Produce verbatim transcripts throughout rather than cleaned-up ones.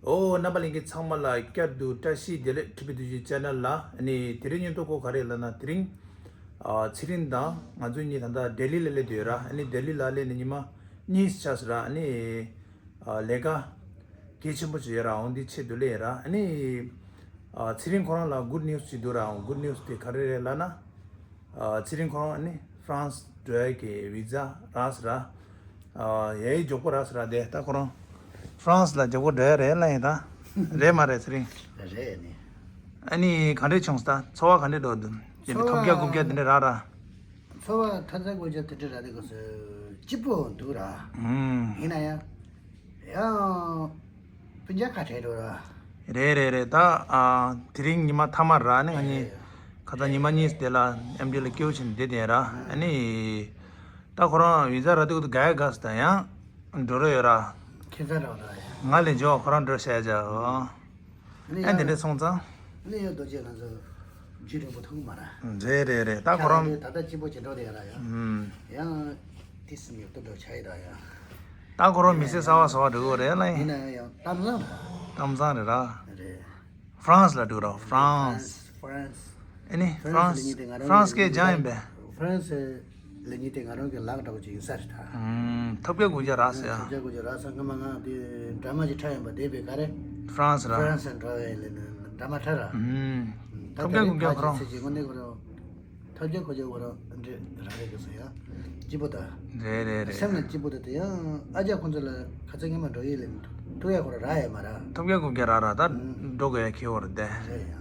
ཨོ། རྣམ་པ་ལྷན་རྒྱས་ཚང་མ་ལ་བསྐྱར་དུ་བཀྲ་ཤིས་བདེ་ལེགས། ཁྲི་པའི་དུས་ཆེན་ཆེ་ནལ་ལ། ཨ་ནི་དེ་རིང་སྙན་ཐོ་གོ་ག་རེ་ལབ་ན། དེ་རིང་ཨ་ཚེ་རིང་དང་ང་ཚོ་གཉིས་ད་ལྟ་ལྡི་ལི་ལ་སླེབས་བསྡད་ཡོད་ར། ཨ་ནི་ལྡི་ལི་ལ་སླེབས་ནས་ཉི་མ་གཉིས་ཆགས་སོང་ར། ཨ་ནི་ཨ་ལས་ཀ་གལ་ཆེན་པོ་ཅིག་ཡོད་ར། འོ་འདི་ཆེད་དུ་སླེབས་ཡོད་ར། ཨ་ནི་ཨ་ཚེ་རིང་ཁོ་རང་ལ་གུཌ་ནིའུ་སི་ཅིག་འདུག་ར། གུཌ་ནིའུ་སི་དེ་ག་རེ་རེད་ལབ་ན། ཨ་ཚེ་རིང་ཁོ་རང་ནི་ཧྥ་རན་སི་འགྲོ་ཡ་གི་བི་ཛ་རག་སོང་ར། ཨ་ཡ་ཡི་མགྱོགས་པོ་རག་སོང་ར། དེ་ད་ཁོ་རང་ཧྥ་རན་སི་ལ་མགྱོགས་པོ་འགྲོ་ཡ་རེད་ལབ་ཡིན་ད། རེད་མ་རེད་ཚེ་རིང་། རེད་ནི། ཨ་ནི་ག་འདྲས་བྱུང་སོང་ད། ཚོར་བ་ག་འདྲས་འདུག་འདུག་དེ་འདྲ་ཐོབ་རྒྱག་རྐུབ་རྒྱག་དེ་འདྲས་རག་ར། ཚོར་བ་ཐབས་ཟད་རྐུབ་རྒྱག་དེ་འདྲས་རག་དེ་ག་སོ་སྐྱིད་པོ་འདུག་ར། ཨུམ། ཡིན་ན་ཡང་། ཡང་སྤུན་ཀྱག་ཁ་བྲལ་འགྲོ་ར། རེད་རེད་རེད། ད་ཨ་དེ་རིང་ཉི་མ་མཐའ་མ་ར། ནི་ང་གཉིས་ཁ་སང་ཉི་མ་གཉིས་དེ་ལ་ཨེམ་ཌི་ལ་སྐྱེལ་བྱས་ནས་བསྡད་དེ་ར། ཨ་ནི་ད་ཁོ་རང་བི་ཛ་རག་དུས་དུ་དགའ་ཡ་དགའ་སོང་། ད་ཡང་འགྲོ་རོགས་ཡོད་ར། ཁྱེད་ཚ་རོགས་ད་ཡ། ང་ལས་མགྱོགས་ཁོ་རང་འགྲོ་བྱས་བྱ། ཨ་ནི་ཨ་ཡང་དེ་འདྲས་སོང་ཙང་། ཨ་ནི་ཡང་རྡོ་རྗེ་ང་ཚོ་རྒྱུན་རིང་པོ་ཐུག་གི་མ་ར། རེད་རེད་རེད། ད་ཁོ་རང་ད་ལྟ་སྐྱིད་པོ་བྱེད་འགྲོ་དེ་ཡ་ར་ཡ། ཨུམ། ཡང་ཏིས་མི་ཏུ་འགྲོ་ཆ་ཡི་ད་ཡ། ད་ཁོ་རང་མི་ཚེ་གསར་པ་བཟོ་བ་འགྲོ་གི་རེད་ལ། ཡིན་ཡིན་ན་ཡང་གཏམ་བཟང་ར། གཏམ་བཟང་རེད་ར། རེད། ཧྥ་རན་སི་ལ་འགྲོ་ར། ཧྥ་རན་སི། ཧྥ་རན་སི། ཨེ་ནི་ཧྥ་རན་སི་ཧྥ་རན་སི་སྐད་སྦྱང་ཡིན་པས། ཧྥ་རན་སི་ལ་ཉིན་དེ་ང་རང་གི་ལག་འདྲ་བོ་ཅིག་ཡིན་ས་རེད་ད། ཨུམ། ཐོབ་རྒྱག་རྐུབ་རྒྱག་རག་སོང་ཡ། ཐོབ་རྒྱག་རྐུབ་རྒྱག་རག་སོང་། སྔ་མ་ང་དེ་ཌ་ར་མ་ཅིག་འཁྲབ་ཡིན་པ། དེ་བས་ག་རེ། ཧྥ་རན་སི་ར། ཧྥ་རན་སི་འགྲོ་བའི་ལས་ནི་ཌ་ར་མ་འཁྲབ་ར། ཨུམ། ད་ཐོབ་རྒྱག་རྐུབ་རྒྱག་ཁོ་རང་། ཚེ་གཅིག་དངོས་གནས་ཁོ་རང་། ཐབས་ཀྱི་ཁོ་ཅོག་བོ་རང་འདྲེ་རང་རེད་གི་ཟེར་ཡ། སྐྱིད་པོ་ད། རེད་རེད་རེད། སེམས་ལ་སྐྱིད་པོ་ད། དེ་ཡང་ཨ་ཅག་ཁོང་ཚོ་ལ་ཁ་ཚ་ངེས་མ་འགྲོ་ཡི་ལེ། ཐུག་ཡ་ཁོ་ར་རག་ཡ་མ་ར། ཐོབ་རྒྱག་རྐུབ་རྒྱག་རག་ར། ད་འགྲོ་དགོས་ཡ་ཁེལ་བ་རེད་དེ། རེད་ཡ།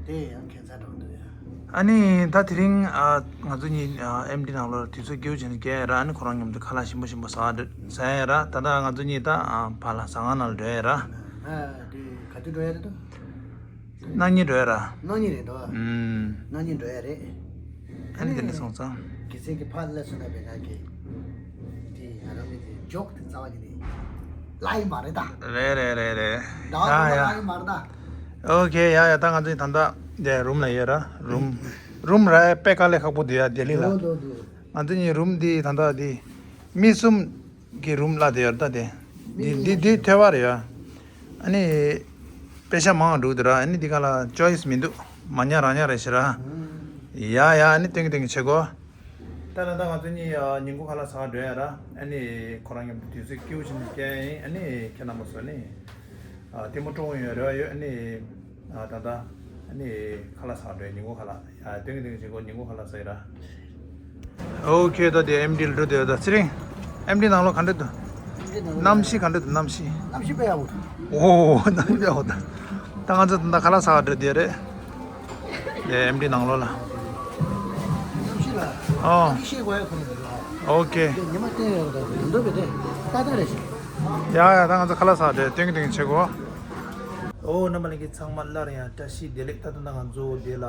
དེ་ཡང་ཁྱད་མཚར་འགྲོ་འདུག་ཡ། ཨ་ནི་ད་དེ་རིང་ཨ་ང་ཚོ་གཉིས་ཨ་ཨེམ་ཌི་ནང་ལོགས་དུས་ཚོད་སྐྱིད་པོ་བྱས་ནས་བསྐྱལ་ཡ་ར། ཨ་ནི་ཁོ་རང་མཉམ་དུ་ཁ་ལག་ཞིམ་པོ་ཞིམ་པོ་ཟ་ཟ་ཡ་ར། ད་ལྟ་ང་ཚོ་གཉིས་ད་ཨ་ཕར་ལ་ཟ་ཁང་ནང་ལ་འགྲོ་ཡ་ར། ཨ་དེ་ག་དུས་འགྲོ་ཡ་རེད་དོ། གནངས་ཉིན་འགྲོ་ཡ་ར། གནངས་ཉིན་རེད་དོ། ཨུམ། གནངས་ཉིན་འགྲོ་ཡ་རེད། ཨ་ནི་དེ་འདྲ་སོང་ཙང་། གལ་སྲིད་ཀྱི་ཕར་སླེབས་སོང་ན་བས་ང་གི་དེ་ང་རང་གི་དེ་ཇོག་དེ་རྩ་བ་ཉིད་ནས་ལ་ཡི་མ་རེད་ད། རེད་རེད་རེད་རེད། ཟླ་བ་ཡ་དུ་ལ་ཡ་ཡི་མ་རེད་ད། ཨོ་ཁེ། ཡ་ཡ། ད་ང་ཚོ་ད་ལྟ་དེ་རུམ་ལ་ཡོད་ར། རུམ་རུམ་ར་དཔེ་དཀའ་ལས་ཁག་པོ་འདུག་ཡ། ལྡི་ལི་ལ། འདུག་འདུག་འདུག་ང་ཚོ་གཉིས་རུམ་འདི་ད་ལྟ་འདི་མི་གསུམ་གྱི་རུམ་ལ་དེ་ཡོད་ད། དེ་འདི་འདི་འདི་ཐོས་པ་རེད་ཡ། ཨ་ནི་པེ་ཤ་མང་འགྲོ་འདུག་ར། ཨ་ནི་འདི་ག་ལ་ཅོ་ཡིས་མི་འདུག་མ་ཉར་རང་ཉར་རེད་ཤི་ར། ཡ་ཡ། ཨ་ནི་སྟོན་གི་སྟོན་གི་བྱེད་གོ། ད་ལ་ད་ང་ཚོ་གཉིས་ཉིན་གུང་ཁ་ལག་ཟ་ག་འགྲོ་ཡ་ར། ཨ་ནི་ཁོ་རང་མཉམ་དུ་དུས་ཚོད་སྐྱིད་པོ་ཞིག་བསྐྱལ་ཡིན། ཨ་ནི་ཁྱེད་རྣམ་པ་ཚོ་ནི་ལྟད་མོ་སྤྲོ་བོ་ཡོད་རེ་བ་ཡོད། ཨ་ནི་ད་ལྟ་ཨ་ནི་ཁ་ལག་ཟ་ག་འགྲོ་ཡ། ཉིན་གུང་ཁ་ལག་ཡ། སྟོན་གི་སྟོན་གི་བྱེད་གོ། ཉིན་གུང་ཁ་ལག་ཟ་ཡ་ར། ཨོ་ཁེ། ད་དེ་ཨེམ་ཌི་ལ་འགྲོ་དེ་ད། ཚེ་རིང་། ཨེམ་ཌི་ནང་ལོགས་ག་འདྲ་འདུག་གནམ་གཤིས་ག་འདྲ་འདུག་གནམ་གཤིས། གནམ་གཤིས་དཔེ་ཡག་པོ་འདུག་ཨོ་གནམ་གཤིས་དཔེ་ཡག་པོ་འདུག་ད་ང་ཚོ་ད་ཁ་ལག་ཟ་ག་འགྲོ་དེ་རེད། དེ་ཨེམ་ཌི་ནང་ལོགས་ལ། གནམ་གཤིས་ལ། ཨོ། གནམ་གཤིས་དགོས་ཡ་ཁོ་ན་འདུག་ཨོ་ཁེ། དེ་ཉི་མ་བསྟན་ཡོད་ད་འདོད་པའི་དེ་ཏག་ཏག་རེད་ཤག་ཡ་ཡ། ད་ང་ཚོ་ཁ་ལག་ཟ་ག་འགྲོ། སྟོན་གི་སྟོན་གི་བྱེད་གོ། ཨོ་རྣམ་པ་ལྷན་རྒྱས་ཚང་མ་སླར་ཡང་བཀྲ་ཤིས་བདེ་ལེགས། ད་ལྟ་ང་ཚོ་དེ་ལ་ཨ་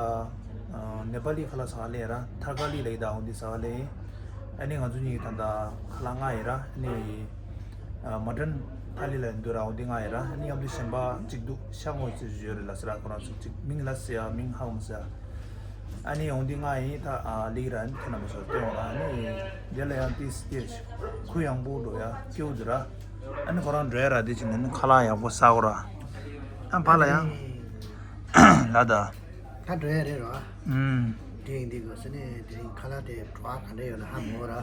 ནེ་པ་ལི་ཁ་ལག་ཟ་ག་སླེབས་ར། ཐ་ཀ་ལི་ལ་ཡི་ད་འོ་འདི་ཟ་ག་སླེབས་ཡིན། ཨ་ནི་ང་ཚོ་གཉིས་ད་ལྟ་ཁ་ལག་མངགས་ཡིན་ར། ཨ་ནི་ཨ་མ་ཊན་ཐ་ལི་ལ་ཡི་འདུག་ར། འོ་འདི་མངགས་ཡིན་ར། ཨ་ནི་མཉམ་དུ་གཞན་པ་གཅིག་འདུག་ཤ་ངོས་ཟེར་ཞུ་ཡོད་རེད་ལ་ཟེར་ར། ཁོ་རང་ཚོ་གཅིག་མིང་ལ་ཟེར་ཡ། མིང་ཧ་གོ་མ་ཟེར་ཡ། ཨ་ནི་འོ་འདི་མངགས་ཡིན། ད་ཨ་ལིག་ར། ཨ་ནི་ཁྱེད་རྣམ་པ་ཚོ་སྟོན་འོང་ར། ཨ་ནི་དེ་ལ་ཡང་ཏིས་ཏིས་གུ་ཡངས་པོ་འགྲོ་ཡ་སྐྱིད་པོ་འདུག་ར། ཨ་ནི་ཁོ་རང་འགྲོ་ཡ་ར། དེ་བྱས་ནས་ཨ་ནི་ཁ་ལག་ཡག་པོ་ཟ་གོ་ར། ཨ་ཕར་ལ་ཡང་ལ་ད། ད་འགྲོ་ཡ་རེད་རོ། ཨུམ། དེ་ཡིན་དུས་སྐབས་སུ་ནི་དེ་རིང་ཁ་ལག་དེ་བྲོ་བ་ག་འདྲ་ཡོད་ན་ཧ་མ་གོ་ར།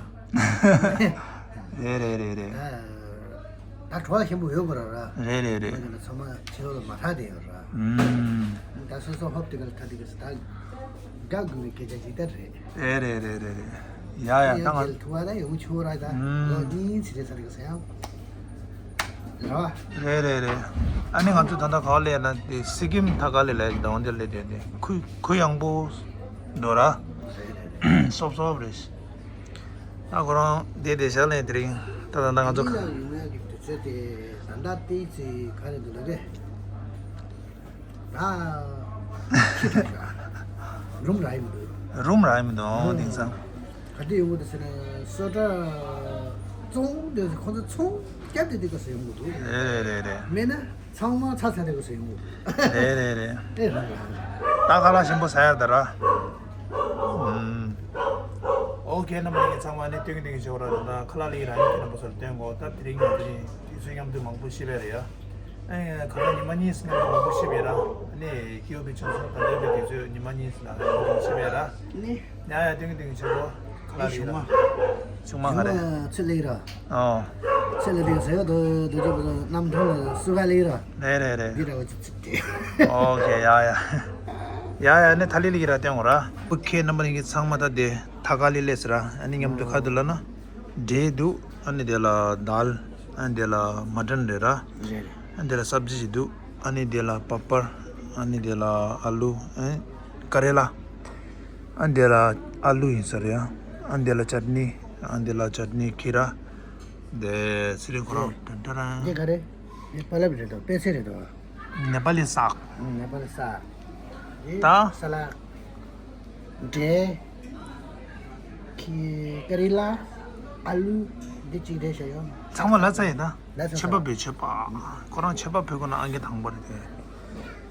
རེད་རེད་རེད་རེད། ད་ད་བྲོ་བ་ཞིམ་པོ་ཡོད་དགོས་ར་ར། རེད་རེད་རེད། ང་ཚོ་ནི་ཚང་མ་ཕྱི་ལོགས་ལ་མ་ཐག་བསྡད་ཡོད་ར། ཨུམ། ད་སོ་སོ་ཧོབ་དེ་ག་ལ་ཐག་དེ་ག་སུ་ད་དགའ་དགོས་པའི་སྐད་ཆ་ཅིག་ད་རེད། རེད་རེད་རེད་རེད་རེད། ཡ་ཡ། ད་ང་ཡང་ཐུག་པ་ད་ཡོང་ཆོག་ར། ད་ཨུམ། ལོ་གཉིས་ཚེ་རེ་ས་རེ་ག་ས་ཡང་། རེད་བ། རེད་རེད་རེད། ཨ་ནི་ང་ཚོ་ད་ལྟ་ག་པར་སླེབས་ན་དེ་སི་ཀིམ་ཐ་ཀ་ལི་ལ་ཡི་ད་འོ་འདིར་སླེབས་བསྡད་དེ། གུ་གུ་ཡངས་པོ་འདུག་ར། སོབ་སོབ་རེད། ད་ཁོ་རང་བསྡད་བསྡད་ཤག་ལས་དེ་རིང་ད་ད་ད་ང་ཚོ་ཡིན་ཡང་ཡོང་ཡག་གི་དུས་ཚོད་དེ་ད་ལྟ་ཏིས་ཚེ་ག་རེ་འདུག་ལ་རེད། ད་ཁྱི་ཐུག་ཤག་རུམ་རག་ཡི་མི་འདུག་རུམ་རག་ཡི་མི་འདུག་ཨོ་དེང་སང་། ག་དུས་ཡོང་གི་འདུག་ཟེར་ན་སོ་ཊ་བཙོང་དེ་ཁོ་ཚོ་ཚོང་བརྒྱབ་དེ་དེ་ག་སེ་ཡོང་གི་འདུག་རེད་རེད་རེད། མེད་ན་ཚང་མ་ཚ་ཚ་དེ་ག་སེ་ཡོང་གི་འདུག་རེད་རེད་རེད། ཨེ་རང་རང་། ད་ཁ་ལག་ཞིམ་པོ་ཟ་ཡར་ད་ར། ཨུམ། ཨོ་ཁེ། རྣམ་པ་ལྷན་རྒྱས་ཚང་མ་ནི་སྟོན་གི་སྟོན་གི་བྱེད་པ་ར། ད་ཁ་ལག་ལི་རང་ཉིད་ཀྱི་རྣམ་པ་ཚོར་སྟོན་གོ། ད་དེ་རིང་ང་ཚོ་ནི་དུས་ཚོད་མཉམ་དུ་མང་པོ་ཤི་བས་རེད་ཡ། ཨེ་ཁ་ལག་ཉི་མ་གཉིས་སུ་མཉམ་དུ་མང་པོ་ཤི་བས་ར། ཨ་ནི་སྐྱེ་བོ་པའི་ཆུང་སོང་ད་ལྟ་བའི་དུས་ཚོད་ཉི་མ་གཉིས་སུ་ལ་མང་པོ་ཤི་བས་ར། ནི། ཡ་ཡ་ཏིང་ཏིང་ཆུ་བོ་ཁ་ལག་ལི་ར། ཆུང་མ་ག་རེ། ཚེ་ལི་ར། ཨོ། ཚེ་ལི་དེ་ཟེར་དུ་དུ་ཅོ་བོ་རྣམ་ཐོན་ལ་སུ་ག་ལི་ར། རེད་རེད་རེད། འདི་ར་བ་ཅི་ཅི་ཏེ། ཨོ་ཁེ་ཡ་ཡ། ཡ་ཡ་ནི་ཐ་ལི་ལི་གི་ར་སྟེང་འོ་ར། ཨོ་ཁེ་རྣམ་པ་ལྷན་རྒྱས་ཚང་མ་ད་དེ་ཐ་ཀ་ལི་ལས་ར། ཨ་ནི་མཉམ་དུ་ཁ་དུ་ལ་ན། འབྲས་འདུག་ཨ་ནི་དེ་ལ་དཱལ། ཨ་ནི་དེ་ལ་མ་ཊན་རེད་ར། རེད་རེད། ཨ་ནི་དེ་ལ་སབ་ཇི་ཞིག་འདུག་ཨ་ནི་དེ་ལ་པ་པར། ཨ་ནི་དེ་ལ་ཨ་ལུ། ཨ་ནི་ཀ་རེ་ལ། ཨ་ནི་དེ་ལ་ཨ་ལུ་ཡིན་ས་རེད་ཡ། ཨ་ནི་དེ་ལ་ཅཊ་ནི། ཨ་ནི་དེ་ལ་ཅཊ་ནི་ཁི་ར། དེ་ཚེ་རིང་ཁོ་རང་ཏན་ཏན་ར། འདི་ག་རེ། འདི་པ་ལབ་རེད་དོ། པད་ཚལ་རེད་དོ། ནེ་པ་ལི་སག་ནེ་པ་ལི་སག་ད། ས་ལ། འབྲས། ཁི་ཀ་རི་ལ། ཨ་ལུ། འདི་གཅིག་རེད་ཤག་ཡོང་། ཚང་མ་ལ་ཚ་ཡིན་ད། ལ་ཚ་ཚ། ཆོས་པ་པའི་ཆོས་པ། ཁོ་རང་ཆོས་པ་ཕེབས་དགོས་ན་ཨང་ཀི་དང་པོ་རེད་དེ།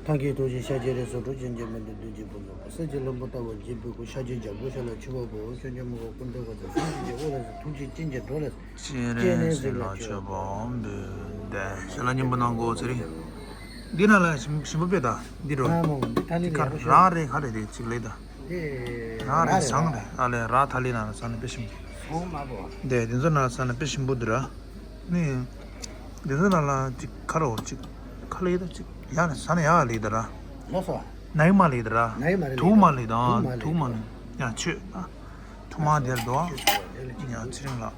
ཐང་གི་ཐུགས་རྗེ་ཤཱཀྱའི་རིགས་སུ་འགྲོ། ཅན་གྱི་མི་འདུལ་བདུད་ཀྱི་ཕུང་པོ། ས་གཅིག་ལྷུན་པོ་ལྟ་བུར་བརྗིད་པའི་སྐུ། ཤཱཀྱའི་རྒྱལ་པོ་ཤཱཀ་ལ་མཆིའུ་འབུལ། བྱང་ཆུབ་མོས་གུས་ཀུན་འདུལ་བ་དང་། སངས་རྒྱས་ཀྱི་དབུ་ལ་ཕྱག་འཚལ། ཐུགས་རྗེ་ཅན་གྱི་འགྲོ་ལ། སྤྱན་རས་གཟིགས་ལ་མཆོད་པ་འབུལ། དེ་ཞལ་ལག་སྙིང་པོ་གནང་དགོས་ཚེ་རིང་། འདི་ན་ལ་ཞིམ་ཞིམ་པོ་དཔེ་ད། འདི་རོ། ཨ་མོ་འདི་ཐ་ལི་འདི་ཁ་རེད་ཤག་རང་རེད་ཁ་རེད་རེད་ཅིག་ལེ་ད། འདི་རང་རེད་རང་རེད་བཟང་ར། རེད་ཨ་ལེ་ར་ཐ་ལི་ན་ལ་ས་ན་དཔེ་ཞིམ། ཧོ་མ་པོ། འདི་འདི་ཚོ་ན་ལ་ས་ན་དཔེ་ཞིམ་པོ་འདི་ར། ནི། འདི་ཚོ་ན་ལ་ཅིག་ཁ་རོ་ཅིག་ཁ་ལེ་ད་ཅིག་ཡ་ན་ས་ན་ཡ་ལེ་ད་ར། ལོ་སོ། ན་ཡི་མ་ལེ་ད་ར། ན་ཡི་མ་ལེ་ད། དུག་མ་ལེ་ད། དུག་མ་ལེ། དུག་མ་ལེ། ཡ་ཆོས་ད། ཐུ་མ་དེར་དོ། ཡང་ཚེ་རིང་ལགས།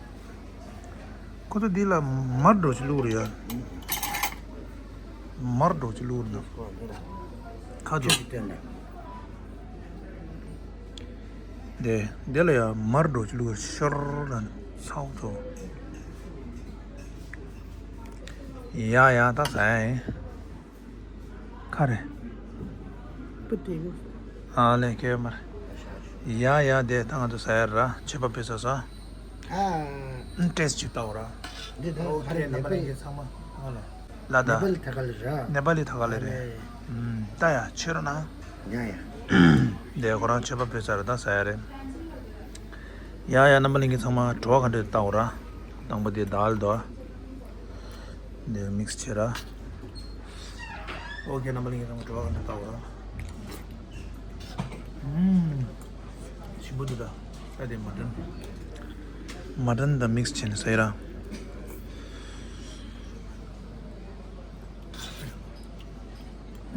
ཁོ་ཚོ་འདི་ལ་མར་འགྲོ་ཅི་བླུགས་རེད་ཡ། མར་འགྲོ་ཅི་བླུགས་རེད་ཁ་དུ། དེ་དེ་ལ་ཡ་མར་འགྲོ་ཅི་བླུགས་རེད་ཤོར་ལ་ཚའོ་ཚོ། ཡ་ཡ་ད་ཟ་ཡ་ཡིན། ག་རེ། པུ་ཏི་གུ། ཨ་ལེ་ཁེ་མར། ཡ་ཡ་དེ་ད་ང་ཚོ་ཟ་ཡ་ར་ཆོས་པ་ཕེ་ས་ས། ཨ། ཏེས་ཅིག་ལྟ་བ་ར། འདི་ད་ཨོ་ག་རེ་ཁེ་ནམ་པ་ནས་ལེན་གྱི་ཚང་མ་ཨ་ལ། ལ་ད། ནེ་པ་ལི་ཐ་ཀ་ལི་ར། ནེ་པ་ལི་ཐ་ཀ་ལི་རེད། ཨ་ལེ། ཨུམ་ད་ཡ་ཆོས་ར་ན། ཡ་ཡ། དེ་ཁོ་རང་ཆོས་པ་ཕེ་ས་ར་ད་ཟ་ཡ་རེད། ཡ་ཡ་རྣམ་པ་ལྷན་རྒྱས་ཚང་མ་བྲོ་བ་ག་འདྲ་ལྟ་འོ་ར། དང་པོ་དེ་དཱལ་དོ། དེ་མིག་སི་བྱེད་ར། ཨོ་ཁེ་རྣམ་པ་ལྷན་རྒྱས་ཚང་མ་བྲོ་བ་ག་འདྲ་ལྟ་འོ་ར། ཨུམ། ཞིམ་པོ་འདུག་ད། ད་དེ་མ་ཊན། མ་ཊན་དང་མིག་སི་བྱས་ནས་ཟ་ཡི་ར།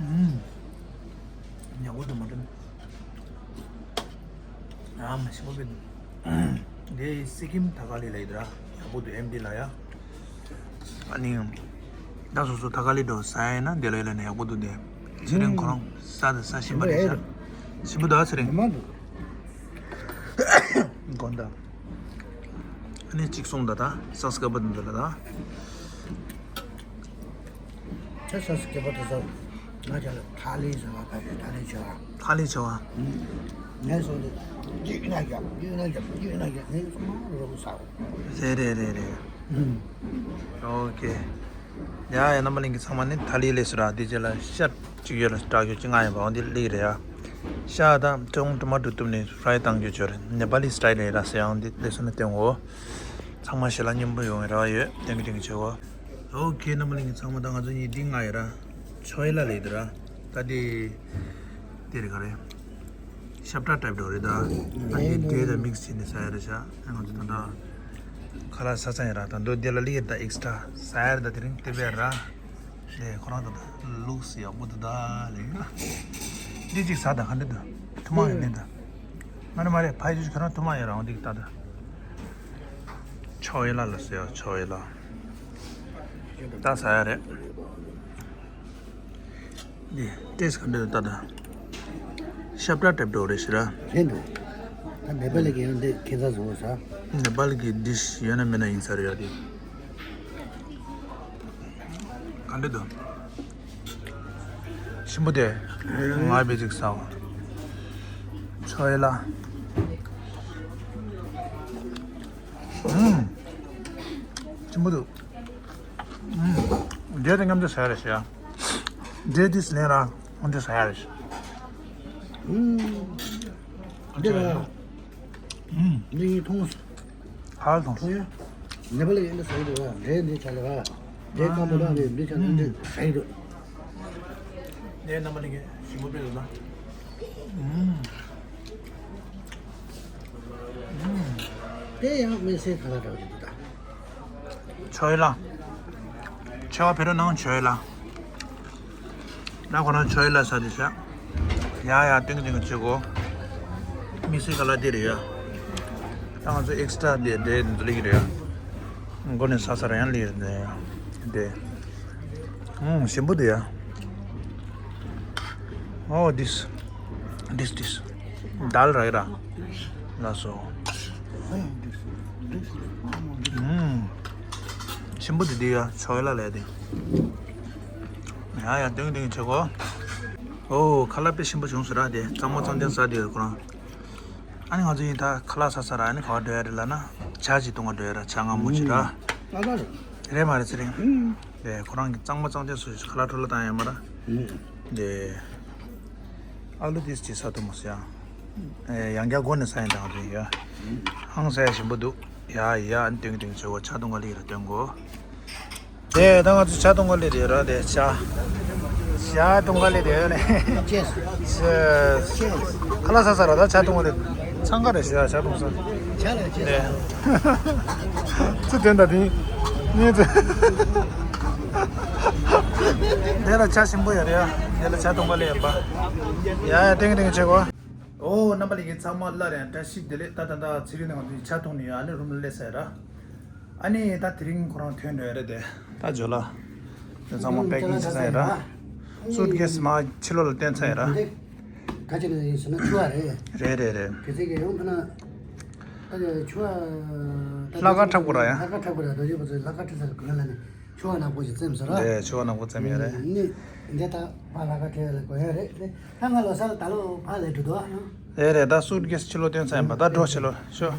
ཨུམ། ཉག་པོ་དང་མ་ཊན། ཨ་མ་ཞིམ་པོ་དཔེ་འདུག་འདི་སི་ཀིམ་ཐ་ཀ་ལི་ལ་ཡི་དེ་ར་ཡག་པོ་འདུག་ཨེམ་ཌི་ལ་ཡ། ཨ་ནི། ད་སོ་སོ་ཐ་ཀ་ལི་འགྲོ་ཟ་ཡ་ཡིན་ན་འདི་ལ་ཡི་ལ་ནི་ཡག་པོ་འདུག་དེ། ཚེ་རིང་ཁོ་རང་ཟ་དང་ཟ་བཞིན་པ་རེད་ཤག་ཞིམ་པོ་འདུག་ཨ་ཚེ་རིང་། ཉི་མ་འདུག་དགོན་ད། ཨ་ནི་གཅིག་སོང་ད་ད་ས་སྐབས་པ་འདི་ལ་ད། ཁྱེད་ས་སྐྱེས་པ་དེ་ཚོ་ང་ཅག་ལ་ཐ་ལི་ཟེར་བ་ད་ཞུ་ཐ་ལི་བྱ་བ། ཐ་ལི་བྱ་བ། ངས་སོང་དུས་གཅིག་ན་རྒྱབ་གཅིག་ན་རྒྱབ་གཅིག་ན་རྒྱབ་ངས་སོང་མ་རོགས་ཟ། རེད་རེད་རེད་རེད། ཨོ་ཁེ། ཡ་ཡ་རྣམ་པ་ལྷན་རྒྱས་ཚང་མ་ནི་ཐ་ལི་ལས་སུ་ར་འདི་རྗེས་ལ་ཤ་གཅིག་ཡོད་ལ་སྐྲག་ཡོད་ཅི་ང་ཡིན་པའང་འདི་ལི་རེད་ཡ། ཤ་དང་ཅོང་ཊོ་མ་ཊོ་གཏུབ་ནས་ཧྥ་རའི་བཏང་རྒྱུ་བྱོས་རེད། ནེ་པ་ལི་སི་ཊའིལ་རེད་ར་ཟེར་ཡང་འདི་ལས་སུ་ནི་སྟོན་འོ། ཚང་མ་ཞལ་ལག་སྙིང་པོ་ཡོང་བའི་རེ་བ་ཡོད། ཏན་གི་ཏན་གི་བྱེད་འོ། ཨོ་ཁེ་རྣམ་པ་ལྷན་རྒྱས་ཚང་མ་ད་ང་ཚོ་གཉིས་འདི་ང་ཡོད་ར། ཆོ་ཡི་ལ་ལས་འདི་ར། ད་འདི། འདི་རེད་ག་རེད། ཤབ་ཏྲ་ཊའིབ་འགྲོ་རེད་ད། ད་འདི་འབྲས་དང་མིག་སི་བྱས་ནས་ཟ་ཡ་རེད་ཤག་ང་ཚོ་ད་ལྟ། ཁ་ལག་ས་ཚང་ཡིན་ར་ད་མདོ་འདི་ལ་ལི་ཡིན་ད་ཨེག་སི་ཊྲ་ཟ་ཡ་རེད་ད་དེ་རིང་དེ་བས་ར། རེད་ཁོ་རང་ད་ད་ལུགས་སི་ཡག་པོ་ད་ད་ལེ་ཡིན་ན། འདི་གཅིག་ཟ་ད་ག་འདྲ་ད། ཐུ་མ་ཡོད་ནི་ད། མ་རེད་མ་རེད་ཕ་ཡི་ཁྱོད་ཁྱོད་རང་ཐུ་མ་ཡོད་རང་འདི་ད་ད། ཆོ་ཡི་ལ་ལ་ཟེར་ཡ་ཆོ་ཡི་ལ། ད་ཟ་ཡ་རེད། འདི་ཏེས་ག་འདྲ་ད་ད། ཤབ་ཏྲ་ཊའིབ་འགྲོ་རེད་ཤི་ར། ཧེ་འདུག་ད་ནེ་པ་ལི་གི་ཡང་འདི་ཁྱེད་ཚ་བཟོ་བ་ས། ནེ་པ་ལི་གི་ཌིཤ་ཡོད་ན་མེད་ན་ཡིན་ས་རེད་ཡ་དེ། ག་འདྲ་འདུག་ཞིམ་པོ་དེ། ང་བེ་ཅིག་ཟ་བ། ཆོ་ཡི་ལ། ཨུམ། ཞིམ་པོ་འདུག་ཨུམ། འབྲས་དང་མཉམ་དུ་ཟ་ཡ་རེད་ཤག་འབྲས་འདི་ཟ་ལེན་ར་མཉམ་དུ་ཟ་ཡ་རེད་ཤག་ཨུམ། འདི་ར། ཨུམ། འདི་ཡིན་མཐོང་། ཧ་ལ་མཐོང་། མཐོང་ཡ། ནེ་པ་ལི་ཡིན་ན་ཟ་གི་འདུག་ར་འབྲས་འདི་ཆ་ལ་ར། དེ་ཁ་མོ་ལ་རེད། འདི་ཁ་འདི་ཧེ་རོ། དེ་རྣམ་པ་ལྷན་རྒྱས་ཞིམ་པོ་དཔེ་འདུག་ན། དེ་ཡང་དམིགས་བསལ་ཁ་ལག་འདྲ་བོ་ཞིག་འདུག་ད། ཆོས་ལ། ཆེ་བ་ཕེ་རོ་ནང་ཆོས་ལ། ད་ཁོ་རང་ཆོས་ལ་ས་དེ་ཤ། ཡ་ཡ་ཏིང་ཏིང་བྱེད་གོ། དམིགས་བསལ་ཁ་ལག་དེ་རེད་ཡ། ད་ང་ཚོ་ཨེག་སི་ཊ་ར་དེ་དེ་འདི་ལིག་རེད་ཡ། མགོ་ནས་ས་ས་ར་ཡང་ལིག་རེད་དེ། ཨུམ་ཞིམ་པོ་དེ་ཡ། Oh, this, this, this. Dal rice ར། ལགས་སོ། ཨུམ། ཞིམ་པོ་དེ་དེ་ཡ། ཆོས་ལ་ལས་དེ། ཡ་ཡ་ཏིང་ཏིང་བྱེད་གོ། ཨོ་ཁ་ལག་དཔེ་ཞིམ་པོ་བྱུང་སོང་ར་དེ། གཙང་མ་གཙང་དོན་ཟ་དེ་ཡོད་ཁོ་རང་། ཨ་ནི་ང་ཚོ་ཡིན་ད་ཁ་ལག་ཟ་ས་ར། ཨ་ནི་ག་བ་འགྲོ་ཡ་རེད་ལབ་ན། ཇ་ཅིག་བཏུང་བ་འགྲོ་ཡ་ར། ཇ་མངར་མོ་ཅིག་ར། ཨ་ལ་རེད། རེད་མ་རེད་ཚེ་རིང་། དེ་ཁོ་རང་གི་གཙང་མ་གཙང་དོན་སུ་ཁ་ལག་འཕྲོ་བརླག་བཏང་ཡ་མ་ར། དེ་ཨ་ལུ་དེ་ཅིག་ཟ་ཐུབ་མ་སོང་ཡ། ཡང་བསྐྱར་སྒོ་ནས་ཟ་ཡིན་དང་རེད་ཡ། ཧང་ཟ་ཡ་ཞིམ་པོ་འདུག་ཡ་ཡ། ཨ་ནི་ཏིང་ཏིང་བྱེད་གོ། ཇ་བཏུང་ག་ལིག་ར་སྟོན་གོ། དེ་ད་ང་ཚོ་ཇ་བཏུང་ག་སླེབས་དེ་ར། དེ་ཇ། ཇ་བཏུང་ག་སླེབས་དེ་ནས། ཁ་ལག་ཟ་ས་ར། ད་ཇ་བཏུང་ག་སླེབས། འཚང་ཁ་རེད་ཞུ་ཡ། ཇ་བཏུང་ས། ཇ་ལ་ཇ། དེ། ཚུར་དོན་ད་དེ། ངས་ཚུར། དེ་ལ་ཇ་ཞིམ་པོ་ཡོད་རེད་ཡ། དེ་ལ་ཇ་བཏུང་ག་སླེབས་པ། ཡ་ཡ་ཏིང་ཏིང་བྱེད་གོ། ཨོ་རྣམ་པ་ལྷན་རྒྱས་ཚང་མ་སླར་ཡང་བཀྲ་ཤིས་བདེ་ལེགས། ད་ད་ད་ཚེ་རིང་ནས་ང་ཚོ་ཇ་བཏུང་ནས་ཡ། ཨ་ནི་རུམ་ལ་སླེབས་ས་ཡ་ར། ཨ་ནི་ད་དེ་རིང་ཁོ་རང་ཐོན་འགྲོ་ཡ་རེད་དེ། ད་ཇོ་ལ། དེ་ཚང་མ་པེ་ཀིང་བྱེད་ས་ཡ་ར། སུཊ་ཀེས་མར་ཕྱི་ལོགས་ལ་བཏོན་ཚར་ཡ་ར། འདི་ག་ཅི་ནས་ཡིན་ཟེར་ན་ཆུ་བ་རེད། རེད་རེད་རེད། དེ་ཚེ་གི་ཡོང་ཕ་ན། ད་ཆུ་བ། ལྷག་དཀར་འཁྲབ་དགོས་ར་ཡ། ལྷག་དཀར་འཁྲབ་དགོས་ར། རྡོ་རྗེ་པོ་ཚོས་ལྷག་དཀར་འཁྲབ་ས་གི་གོན་ལ་ནི་ཆུ་བ་ནག་པོ་ཞིག་བཙེམས་ཟེར་ར། རེད། ཆུ་བ་ནག་པོ་བཙེམས་ཡ་རེད། ནི་འདི་ད་ཕ་ལྷག་དཀར་འཁྲབ་ལ་གོན་ཡ་རེད། ད་ང་ལོ་སར་ད་ལོ་ཕ་ལས་འགྲོ་འདུག་ཨ། རེད་རེད། ད་སུཊ་ཀེས་ཕྱི་ལོགས་བཏོན་ཚར་ཡིན་པ། ད་འགྲོ་ཕྱི་ལོགས་ཤོག་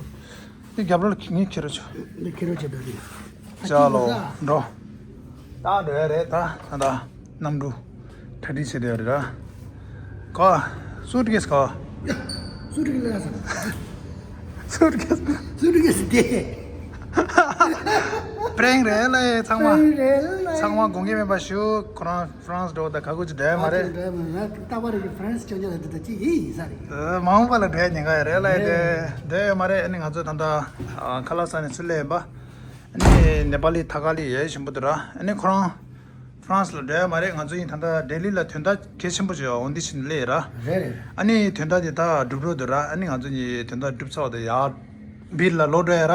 འདི་རྒྱབ་ལོགས་ལ་ངས་ཁྱེར་རོགས་བྱོས། འདི་ཁྱེར་རོགས་བྱེད་དོ་རེད། ཅག་ལོ་འགྲོ། ད་འགྲོ་ཡ་རེད། ད་ད་ད་གནམ་གྲུ་གྲ་སྒྲིག་བྱེད་བསྡད་ཡོད་རེད་ར། ག་སུཊ་ཀེས་ག་སུཊ་ཀེས་ལ་ས། སུཊ་ཀེས། སུཊ་ཀེས་དེ། པྲེང་རེད་ལ་ཚང་མ། པྲེང་རེད་ལ། ཚང་མ་དགོངས་འགལ་མེད་པ་ཞུ། ཁོ་རང་ཧྥ་རན་སི་འགྲོ་ད་ག་གུ་ཅི་འགྲོ་ཡ་མ་རེད། ད་པར་གྱི་ཧྥ་རན་སི་ཅོ་ཅོ་ལ་འདི་ད་ཅི་ཡི་ཡི་ས་རེད། མ་འོངས་པ་ལ་འགྲོ་ཡ་ཉེན་ཁ་ཡ་རེད་ལ་དེ། འགྲོ་ཡ་མ་རེད། ཨ་ནི་ང་ཚོ་ད་ལྟ་ཁ་ལག་ཟ་ནས་ཚུར་སླེབས་ཡིན་པ། ཨ་ནི་ནེ་པ་ལི་ཐ་ཀ་ལི་ཡ་ཞིམ་པོ་འདུག་ར། ཨ་ནི་ཁོ་རང་ཧྥ་རན་སི་ལ་འགྲོ་ཡ་མ་རེད། ང་ཚོ་ཡིན་ད་ལྟ་ལྡི་ལི་ལ་དོན་དག་གལ་ཆེན་པོ་ཞིག་ཡོད། འོ་འདི་ཕྱིན་སླེབས་ར། རེད་རེད། ཨ་ནི་དོན་དག་དེ་ད་སྒྲུབ་རོགས་འདུག་ར། ཨ་ནི་ང་ཚོ་གཉིས་དོན་དག་སྒྲུབ་ཚར་བ་དེ་ཡར་བིར་ལ་ལོག་འགྲོ་ཡ་ར།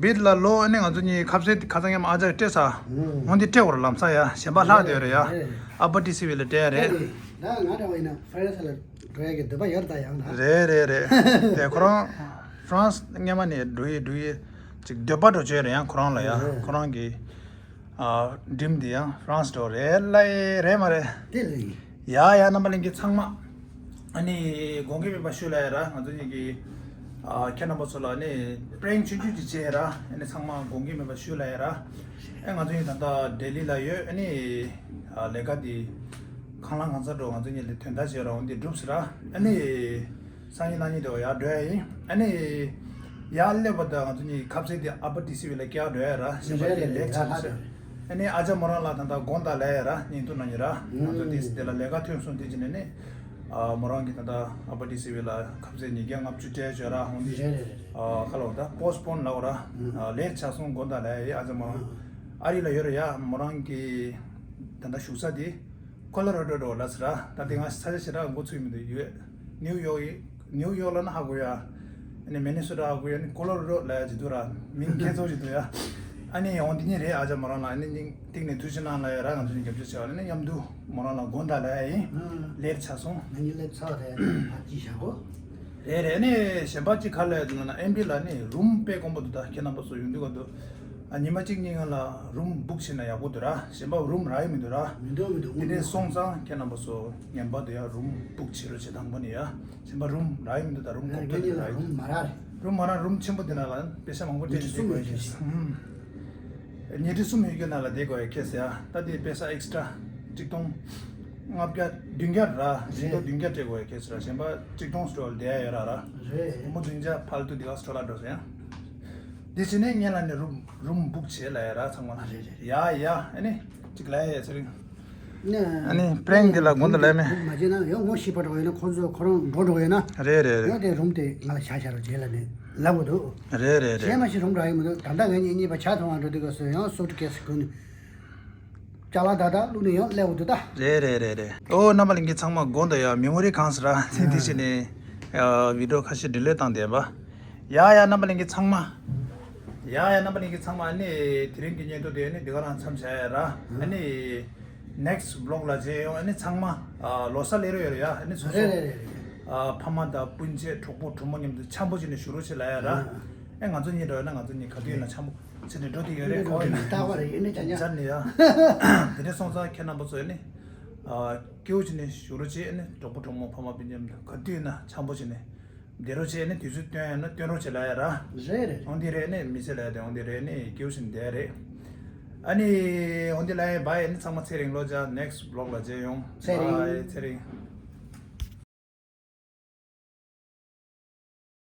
བིར་ལ་ལོག་ཨ་ནི་ང་ཚོ་གཉིས་ཁ་ཟས་དེ་ཁ་སང་མཉམ་ཨ་ཅག་སྤྲད་ས། འོ་འདི་སྤྲད་བར་ལམ་སང་ཡ་གཞན་པ་ལྷག་བསྡད་ཡོད་རེད་ཡ། རེད། ཨ་པ་ཏི་སི་ཝི་ལ་སྤྲད་ཡ་རེད། ད་ང་འདྲ་བ་ཡིན་ན་ཧྥ་རན་སི་ལ་འགྲོ་ཡ་གི་འདོད་པ་ཡོད་ད་ཡང་ན། རེད་རེད་རེད། དེ་ཁོ་རང་ཧྥ་རན་སི་སྔན་མ་ནས་འགྲོ་ཡི་འགྲོ་ཡི་ཅིག་འདོད་པ་འགྲོ་བྱས་རེད་ཡང་ཁོ་རང་ལ་ཡ། རེད། ཁོ་རང་གི་ཨ་ཌིམ་འདི་ཡང་ཧྥ་རན་སི་འགྲོ་རེད་ལ་ཡི་རེད་མ་རེད། དེ་ལ་ཡི། ཡ་ཡ་རྣམ་པ་ལྷན་རྒྱས་ཚང་མ། ཨ་ནི་དགོངས་འགལ་མེད་པ་ཞུ་ལ་ཡ་ར། ང་ཚོ་གཉིས་ཀྱི་ཨ་ཁྱེད་རྣམ་པ་ཚོ་ལ་ནི་པྲེང་ཆུང་ཆུང་ཅིག་བྱས་ཡ་ར། ཨ་ནི་ཚང་མ་དགོངས་འགལ་མེད་པ་ཞུ་ལ་ཡ་ར། ཨེ་ང་ཚོ་གཉིས་ད་ལྟ་ལྡི་ལི་ལ་ཡོད། ཨ་ནི་ཨ་ལས་ཀ་འདི་གང་ལ་གང་འཚམ་འགྲོ། ང་ཚོ་གཉིས་ལ་དོན་དག་བྱས་ར། འོ་འདི་འགྲུབ་ཟེར་ར། ཨ་ནི། སང་ཉིན་གནངས་ཉིན་དུ་ཡར་འགྲོ་ཡ་ཡིན། ཨ་ནི། ཡར་སླེབས་པ་དང་ང་ཚོ་གཉིས་ཁ་ཟས་དེ་ཨ་པ་ཏི་སི་ཝི་ལ་སྐྱེལ་འགྲོ་ཡ་ར། གཞན་པ་དེ་ལེགས་ཆ་ཟེར། ཨ་ནི་ཨ་ཅག་མོ་རང་ལ་ད་ལྟ་དགོངས་དག་ལབ་ཡ་ར། བརྙན་ཐུང་ནང་ཉིན་ར། ང་ཚོ་དེ་དེ་ལ་ལས་ཀ་ཐོན་སོང་དེ་བྱས་ནས་ནི། ཨ་མོ་རང་གིས་ད་ལྟ་ཨ་པ་ཏི་སི་ཝི་ལ་ཁ་ཟས་ཉིས་བརྒྱ་ལྔ་བཅུ་སྤྲད་བྱོས་ར། འོང་དེ། ཨ་ཁ་ལོ་ད་པོ་སི་པོན་ལབ་ར། ལེཊ་ཆགས་སོང་དགོངས་དག་ལབ་ཡ་ཡིན། ཨ་ཅག་མོ་རང་། ཨ་རི་ལ་ཡོད་ར་ཡ། མོ་རང་གི་ད་ལྟ་བཞུགས་ས་དེ། ཁོ་ལོ་ར་ཌོ་འགྲོ་ལ་ཟེར་ར། ད་དེ་ང་ས་ཆ་ཞེ་དྲག་མགོ་ཚོད་མི་འདུག་ཡོད། ནིའུ་ཡོག་ཡིན། ནིའུ་ཡོག་ལ་ན་ཧ་གོ་ཡ། ཨ་ནི་མི་ནི་སོ་ཊ་ཧ་གོ་ཡ། ཨ་ནི་ཀོ་ལོ་ར་ཌོ་ལ་ཡ་ཅིག་འདུག་ར། མིང་ཁྱད་མཚར་ཅིག་འདུག་ཡ། ཨ་ནི་འོང་འདི་ཉིད་རེད། ཨ་ཅག་མོ་རང་ལ་ཨ་ནི་སྙིང་གཏིང་ནས་ཐུགས་རྗེ་གནང་ལ་ཡ་ར། ང་ཚོ་གཉིས་རྒྱབ་སྐྱོར་བྱས་པ་ལ་ནི་མཉམ་དུ་མོ་རང་ལ་དགོངས་དག་ལ་ཡ་ཡིན། ལེཊ་ཆགས་སོང་། ང་གཉིས་ལེཊ་ཆགས་རེད། ཨ་ཅི་བྱ་གོ། རེད་རེད། ཨ་ནི་གཞན་པ་ཅིག་ག་ལ་ཡ་འདུག་ན་ཨེམ་བི་ལ་ནི་རུམ་དཔེ་དཀོན་པོ་འདུག་ད་ཁྱེད་རྣམ་པ་ཚོ་ཡོང་དུས་ག་འདུག་ཨ་ཉི་མ་གཅིག་གཉིས་སྔོན་ལ་རུམ་བུག་བྱས་ན་ཡག་པོ་འདུག་ར། གཞན་པ་རུམ་རག་ཡི་མི་འདུག་ར། མི་འདུག་མི་འདུག་དེ་ནས་སོང་ཙང་ཁྱེད་རྣམ་པ་ཚོ་ངན་པ་འདུག་ཡ། རུམ་བུག་བྱེད་རོགས་བྱེད། དང་པོ་ནས་ཡ། གཞན་པ་རུམ་རག་ཡི་མི་འདུག་ད་རུམ་ང་གོང་ཐོག་ངེད་གཉིས་ལ་རུམ་མ་རག་རེད། རུམ་མ་རག་རུམ་ཆེན་པོ་དེ་ནང་ལ་པེ་ས་མང་པོ་སྤྲད་ནས་བསྡད་དགོས་ཡ་ཁེལ། ཉིན་གྲངས་གསུམ་ཡོད་ཀྱི་ནང་ལ་བསྡད་དགོས་ཡ་ཁེལ་ཟེར་ཡ། ད་དེ་པེ་ས་ཨེག་སི་ཊ་ར་ཆིག་སྟོང་ལྔ་བརྒྱ་བདུན་བརྒྱ་ར། བཞི་སྟོང་བདུན་བརྒྱ་སྤྲད་དགོས་ཡ་ཁེལ་ཟེར་ར། གཞན་པ་ཆིག་སྟོང་སྤྲོད་ལ་བསྡད་ཡ་ཡོད་ར་ར། རེད། སྒོར་མོ་བདུན་བརྒྱ་ཕལ་དུ་དེ་ག་སྤྲོད་ལ་འགྲོ་ཟེར་ཡ། དེ་བྱས་ནས་ངེད་ལ་ནི་རུམ་རུམ་བུག་བྱེད་ལ་ཡ་ར་ཚང་མ་ལ། རེད་རེད། ཡ་ཡ་ཨ་ནི་གཅིག་ལ་ཡ་ཚེ་རིང་། ཨ་ནི་པྲེང་འདི་ལ་དགོངས་དག་ལས་མེད། མ་བྱས་ན་ཡང་ངོ་ཤེས་པ་འགྲོ་ཡོད་ན་ཁོ་ཚོ་ཁོ་རང་འགྲོ་འགྲོ་ཡོད་ན། རེད་རེད་རེད། ཡང་དེ་རུམ་དེ་ང་ལ་བཞག་བཞག་རོགས་བྱེད་ལ་ནི་ལབ་དགོས་འདུག། རེད་རེད་རེད། གཞན་མ་ཤེས་རུམ་རག་ཡོད་མི་འདུག། ད་ལྟ་ངེད་གཉིས་གཉིས་པ་ཇ་འཐུང་བ་འགྲོ་དུས་སྐབས་སུ་ཡང་སུཊ་ཀེ་སི་གོན། ཅ་ལག་དག་དག་བླུགས་ནས་ཡང་སླེབས་འདུག་ད། རེད་རེད་རེད་རེད། ཨོ་རྣམ་པ་ལྷན་རྒྱས་ཚང་མ་དགོངས་དག་ཡ། མེ་མོ་རི་གང་ཟེར་ར་ཚིག་དེ་བྱས་ནས་ཨ་བི་ཌི་ཡོ་ཁ་ཤས་ཌི་ལིཊ་བཏང་བསྡད་པ། ཡ་ཡ་རྣམ་པ་ལྷན་རྒྱས་ཚང་མ། ཡ་ཡ་རྣམ་པ་ལྷན་རྒྱས་ཚང་མ། ཨ་ནི་དེ་རིང་གི་བརྙན་ཐུང་དེ་ཨ་ནི་འདི་ག་རང་མཚམས་བཞག་ཡ་ར། ཨ་ནི་ནེག་སི་ཊི་བི་ལོག་ལ་མཇལ་ཡོང་། ཨ་ནི་ཚང་མ་ཨ་ལོ་གསར་སླེབས་རོགས་ཡོད་རེད་ཡ། ཨ་ནི་སོ་རེད་སོ་རེད་རེད་རེད། ཨ་ཕ་མ་དང་སྤུན་མཆེད་གྲོགས་པོ་གྲོགས་མོ་མཉམ་དུ་འཆམ་པོ་བྱས་ནས་བཞུགས་རོགས་བྱེད་ལ་ཡ་ར། ཨ་ང་ཚོ་གཉིས་འགྲོ་ཡོད་ན་ང་ཚོ་གཉིས་ག་དུས་ཡིན་ན་འཆམ་པོ་བྱས་ནས་འགྲོ་དེ་ཡོད་རེད། ཁོ་ཡིན་ན་རྟག་པ་རེད། ཡིན་ནི་ཅང་ཅང་ནི་ཡ། དེ་འདྲ་སོང་ཙང་ཁྱེད་རྣམ་པ་ཚོ་ཡིན་ནི་ཨ་སྐྱིད་པོ་བྱས་ནས་བཞུགས་རོགས་བྱེད། ཨ་ནི་གྲོགས་པོ་གྲོགས་མོ་ཕ་མ་སྤུན་མཆེད་མཉམ་དུ་ག་དུས་ཡིན་ན་འཆམ་པོ་བྱས་ནས། བསྡད་རོགས་བྱེད། ཨ་ནི་དུས་ཚོད་བཏོན་ཡོད་ན་བཏོན་རོགས་བྱེད་ལ་ཡ་ར། རེད་རེད། འོ་འདི་རེད། ཨ་ནི་མི་ཚེ་ལ་ཡ་དེ་འོ་འདི་རེད། ཨ་ནི་སྐྱིད་པོ་བྱས་ནས་བསྡད་རེད། ཨ་ནི་འོ་འདི་ལ་ཡ་བྷའི། ཨ་ནི་ཚང་མ་ཚེ་རིང་ལོ་ཅག་ནེག་སི་ཊི་བི་ལོག་ལ་མཇལ་ཡོང་། ཚེ་རིང་། བྷའི་ཚེ་རིང་།